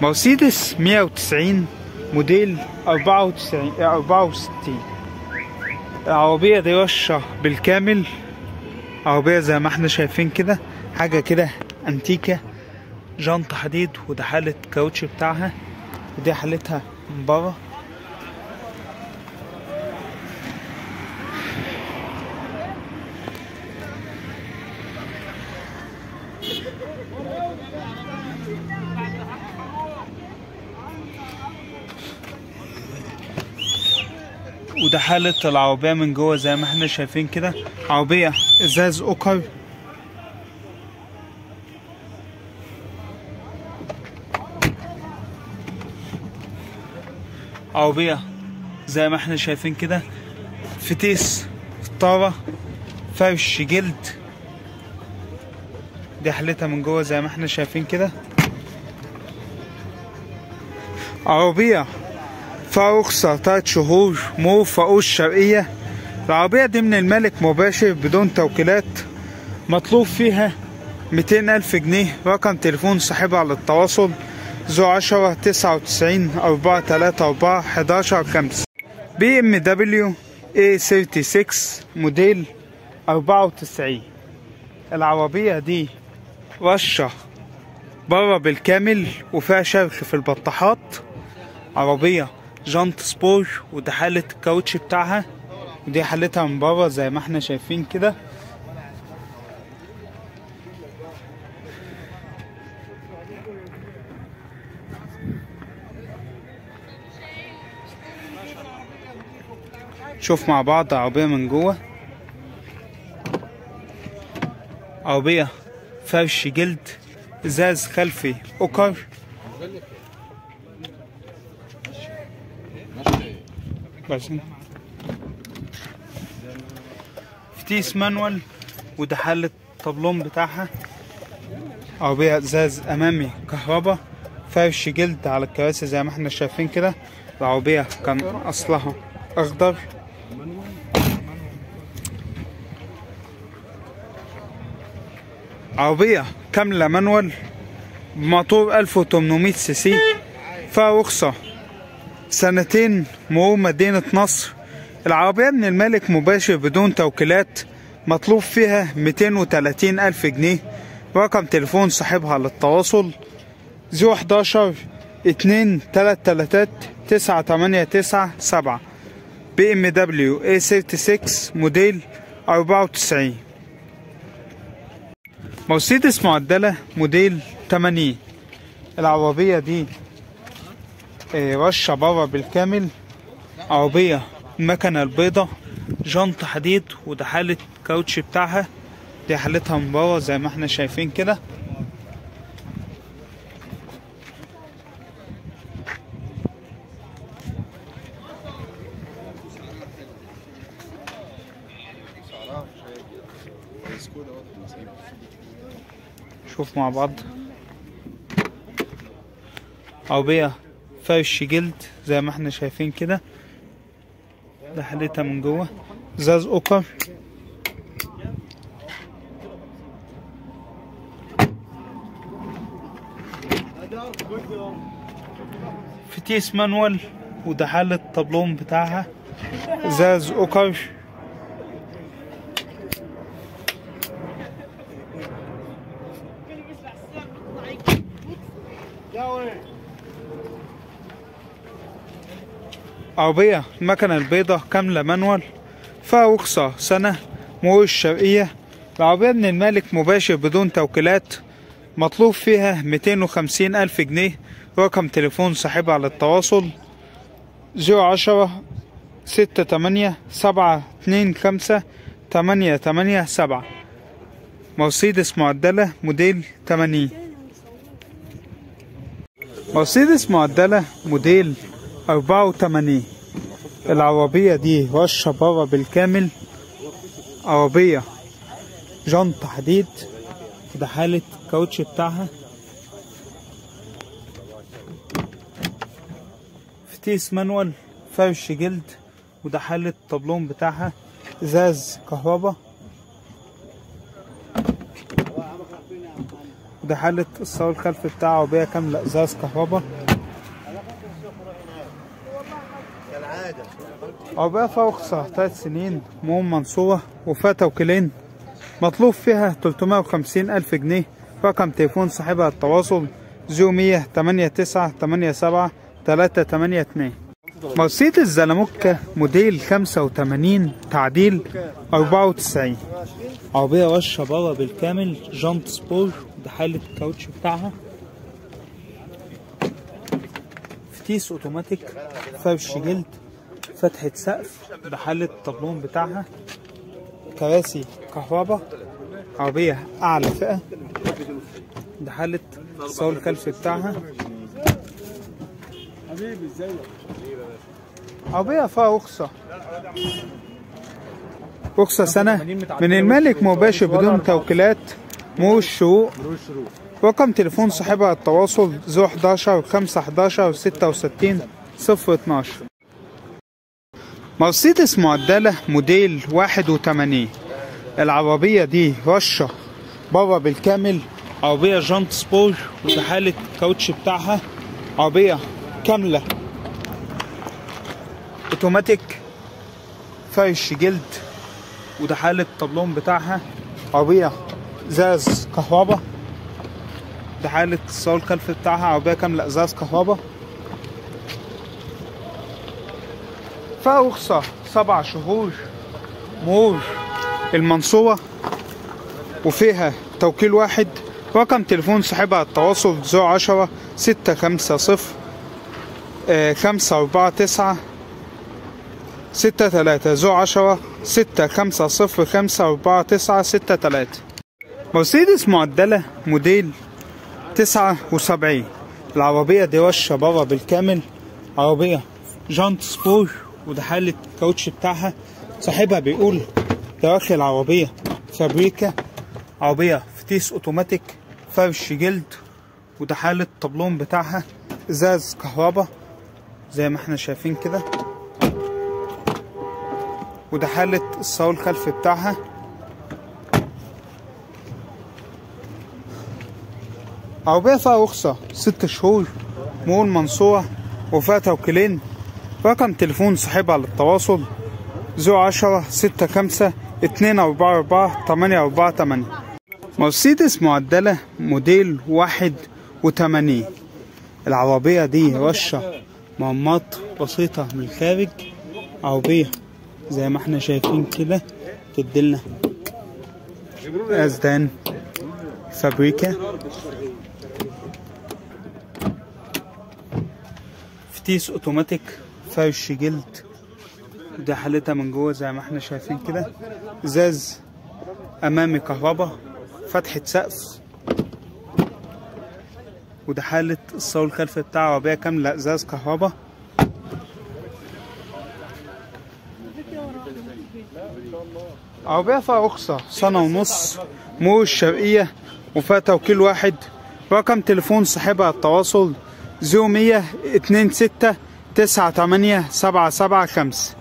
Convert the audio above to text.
مرسيدس 190 موديل 94. العربية دي رشة بالكامل، عربية زي ما احنا شايفين كده، حاجة كده انتيكة، جنط حديد، وده حالة الكاوتش بتاعها، ودي حالتها من بره. وده حالة العربية من جوه زي ما احنا شايفين كده، عربية ازاز اوكر. عربية زي ما احنا شايفين كده، فتيس طارة، فرش جلد، دي حالتها من جوه زي ما احنا شايفين كده. عربية فاروخصة 3 شهور، مو فاقوس شرقية. العربية دي من الملك مباشر بدون توكيلات، مطلوب فيها 200,000 جنيه. رقم تليفون صاحبها للتواصل 010 99 4 3 4 11 5. BMW A36 موديل 94. العربية دي رشة بره بالكامل وفيها شرخ في البطاحات. عربية جنط سبور، وده حالة الكاوتش بتاعها، ودي حالتها من بره زي ما احنا شايفين كده. شوف مع بعض عربية من جوه، عربية فرش جلد، ازاز خلفي اوكر. فتيس مانوال، وده حالة الطبلون بتاعها. عربية ازاز امامي كهرباء، فرش جلد على الكراسي زي ما احنا شايفين كده. العربية كان اصلها اخضر. عربية كاملة manual، بموتور 1800 سي سي، فيها رخصة 2 سنين، مرور مدينة نصر. العربية من المالك مباشر بدون توكيلات، مطلوب فيها 230,000 جنيه. رقم تليفون صاحبها للتواصل 011 2 3 3 9 8 9 7. BMW A36 موديل 94. مرسيدس معدلة موديل 80. العربية دي رشة بره بالكامل، عربية المكنة البيضة، جنط حديد، وده حالة الكاوتش بتاعها، دي حالتها من بره زي ما احنا شايفين كده. شوف مع بعض عربية فرش جلد زي ما احنا شايفين كده، ده حالتها من جوه، ازاز اوكر. فتيس manual، وده حالة الطبلون بتاعها، ازاز اوكر. عربية المكنة البيضة كاملة manual، فيها رخصة سنة، مرور الشرقية. العربية من المالك مباشر بدون توكيلات، مطلوب فيها 250,000 جنيه. رقم تليفون صاحبها للتواصل 010 6 8 7 2 5 8 8 7. مرسيدس معدلة موديل 80. مرسيدس معدلة موديل 84. العربية دي رشة بره بالكامل، عربية جنط حديد، ده حالة الكاوتش بتاعها، فتيس manual، فرش جلد، وده حالة الطبلون بتاعها، ازاز كهرباء، وده حالة الصالون الخلفي بتاع عربية كاملة ازاز كهرباء. عربية فيها رخصة 3 سنين مهم منصورة وفيها توكيلين، مطلوب فيها 350 ألف جنيه. رقم تليفون صاحبها التواصل 0100 89 87 382. مرسيدس زلموكة موديل 85 تعديل 94، عربية رشة بره بالكامل، جنط سبور، ده حالة الكاوتش بتاعها، فتيس اوتوماتيك، فرش جلد، فتحة سقف، ده حالة الطبلون بتاعها، كراسي كهرباء، عربية أعلى فئة، ده حالة الصالون الخلفي بتاعها. عربية فيها رخصة سنة من المالك مباشر بدون توكيلات، مو الشروق. رقم تليفون صاحبها التواصل 011 511 66 012. مرسيدس معدلة موديل 81، العربية دي رشة بره بالكامل، عربية جنط سبور، وده حالة الكاوتش بتاعها، عربية كاملة اوتوماتيك، فرش جلد، وده حالة الطبلون بتاعها، عربية ازاز كهرباء، ده حالة الصالون الخلفي بتاعها، عربية كاملة ازاز كهرباء، فيها رخصة 7 شهور مرور المنصورة، وفيها توكيل واحد. رقم تليفون صاحبها التواصل 010 650 549 63 010 650 549 63. مرسيدس معدلة موديل 79، العربية دي رشة بره بالكامل، عربية جنط سبور، وده حالة الكاوتش بتاعها، صاحبها بيقول دواخل العربية فابريكا، عربية فتيس اوتوماتيك، فرش جلد، وده حالة الطبلون بتاعها، ازاز كهرباء زي ما احنا شايفين كده، وده حالة الصالون الخلفي بتاعها. عربية فيها رخصة 6 شهور مول منصورة وفيها توكيلين. رقم تليفون صاحبها للتواصل 010 65 244 848. مرسيدس معدلة موديل 81، العربية دي رشة مهمات بسيطة من الخارج، عربية زي ما احنا شايفين كده تدلنا ازدان فابريكا، فتيس اوتوماتيك، فرش جلد، ده حالتها من جوه زي ما احنا شايفين كده، ازاز امامي كهرباء، فتحة سقف، وده حالة الصالون الخلفي بتاع عربية كاملة ازاز كهرباء. عربية فيها رخصة 1.5 سنة مول الشرقية، وفيها توكيل واحد. رقم تليفون صاحبها التواصل 0100 26 98 775.